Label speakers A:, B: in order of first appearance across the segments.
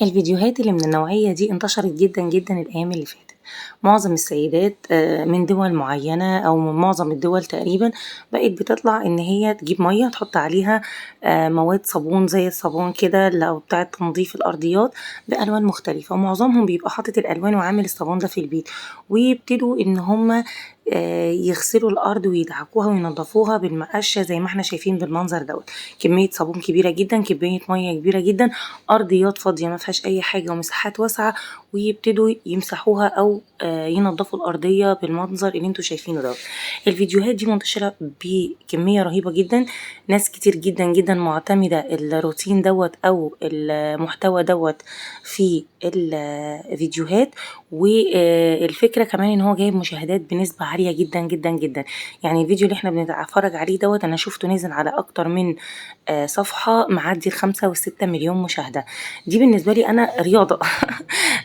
A: الفيديوهات اللي من النوعية دي انتشرت جدا جدا الأيام اللي فاتت. معظم السيدات من دول معينة أو من معظم الدول تقريبا بقت بتطلع إن هي تجيب مية تحط عليها مواد صابون زي الصابون كده أو بتاعة تنظيف الأرضيات بألوان مختلفة، ومعظمهم بيبقى حاطط الألوان وعامل الصابون ده في البيت، ويبتدوا إن هما يغسلوا الأرض ويدعكوها وينظفوها بالمقشة زي ما احنا شايفين بالمنظر دوت. كمية صابون كبيرة جدا، كمية مية كبيرة جدا، أرضيات فاضية ما فيهاش أي حاجة ومساحات واسعة، ويبتدوا يمسحوها أو ينظفوا الأرضية بالمنظر اللي انتوا شايفينه دوت. الفيديوهات دي منتشرة بكمية رهيبة جدا، ناس كتير جدا جدا معتمدة الروتين دوت أو المحتوى دوت في الفيديوهات، والفكرة كمان ان هو جايب مشاهدات بنسبة عالية جدا جدا جدا. يعني الفيديو اللي احنا بنتفرج عليه دوت انا شفته نزل على اكتر من صفحة معدي 5 و6 مليون مشاهدة. دي بالنسبة لي انا رياضة.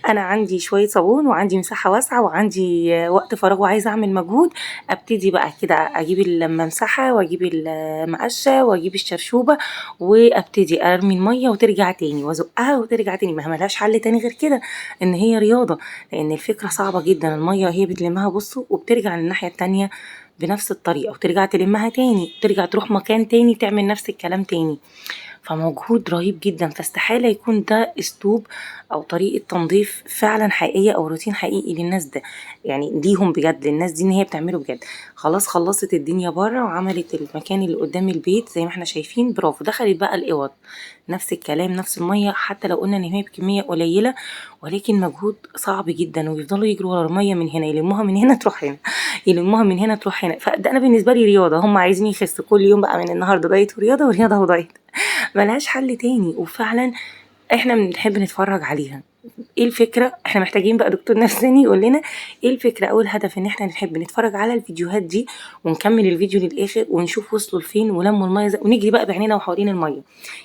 A: انا عندي شوية صابون وعندي مساحة واسعة وعندي وقت فراغ وعايزة اعمل مجهود، ابتدي بقى كده اجيب الممسحة واجيب المقشة واجيب الشرشوبة وابتدي ارمي المية وترجع تاني وازقها وترجع تاني. ما ملهاش حل تاني غير كده ان هي رياضة، لان الفكرة صعبة جدا. المية هي بتلمها بصوا وبترجع للناحية التانية بنفس الطريقة، وترجع تلمها تاني، ترجع تروح مكان تاني تعمل نفس الكلام تاني، فمجهود رهيب جدا. فاستحالة يكون ده اسلوب او طريقة تنظيف فعلا حقيقية او روتين حقيقي للناس ده، يعني ليهم بجد، للناس دي ان هي بتعمله بجد. خلاص خلصت الدنيا بره وعملت المكان اللي قدام البيت زي ما احنا شايفين، برافو. دخلت بقى الاوض نفس الكلام، نفس المية، حتى لو قلنا ان هي بكمية قليلة ولكن مجهود صعب جدا، ويفضلوا يجروا ورا المية من هنا، يلموها من هنا تروح هنا، يلموها من هنا تروح هنا. فده انا بالنسبة لي رياضة، هم عايزين يخسوا كل يوم بقى من النهارده دايت ورياضة ورياضة ودايت، ملهاش حل تاني. وفعلا احنا بنحب نتفرج عليها. ايه الفكرة؟ احنا محتاجين بقى دكتور نفساني يقول لنا ايه الفكرة او الهدف ان احنا نحب نتفرج على الفيديوهات دي ونكمل الفيديو للاخر ونشوف وصلوا لفين ولموا المية ازاي، ونجري بقى بعينينا وحوالين المية.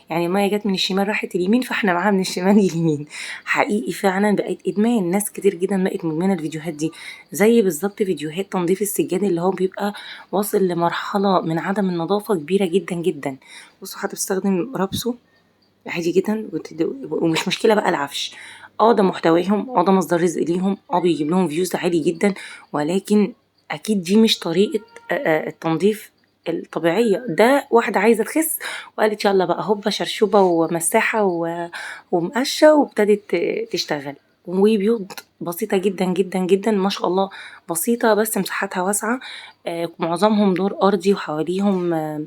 A: يعني المية جت من الشمال راحت اليمين، فاحنا معاها من الشمال لليمين. حقيقي فعلا بقت ادمان، ناس كتير جدا بقت مدمنه الفيديوهات دي، زي بالظبط فيديوهات تنظيف السجاد اللي هو بيبقى واصل لمرحلة من عدم النظافة كبيرة جدا جدا. بصوا حتى بتستخدم رابسو عادي جدا، ومش مشكلة بقى العفش، ده محتواهم، ده مصدر رزق ليهم، بيجيب لهم views عالي جدا، ولكن اكيد دي مش طريقه التنظيف الطبيعية. ده واحدة عايزه تخس وقالت يلا بقى هوبا شرشوبه ومساحة ومقشه وابتدت تشتغل. وبيوت بسيطة جدا جدا جدا ما شاء الله، بسيطة بس مساحتها واسعة، معظمهم دور ارضي وحواليهم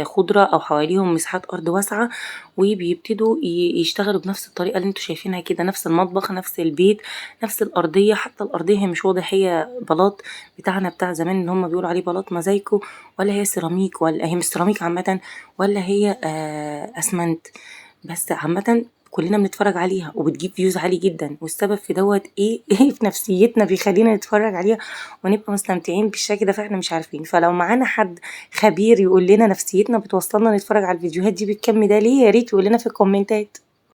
A: خضرة أو حواليهم مساحات أرض واسعة، وبيبتدوا يشتغلوا بنفس الطريقة اللي انتوا شايفينها كده، نفس المطبخ نفس البيت نفس الأرضية. حتى الأرضية هي مش واضح هي بلاط بتاعنا بتاع زمان اللي هم بيقولوا عليه بلاط مزايكو، ولا هي سيراميك، ولا هي مش سيراميك عامة، ولا هي أسمنت، بس عامة كلنا بنتفرج عليها وبتجيب views عالي جدا. والسبب في دوت ايه؟ ايه في نفسيتنا بيخلينا نتفرج عليها ونبقى مستمتعين بالشكل ده؟ فاحنا مش عارفين. فلو معانا حد خبير يقول لنا نفسيتنا بتوصلنا نتفرج على الفيديوهات دي بالكم ده ليه، يا ريت يقول لنا في الكومنتات.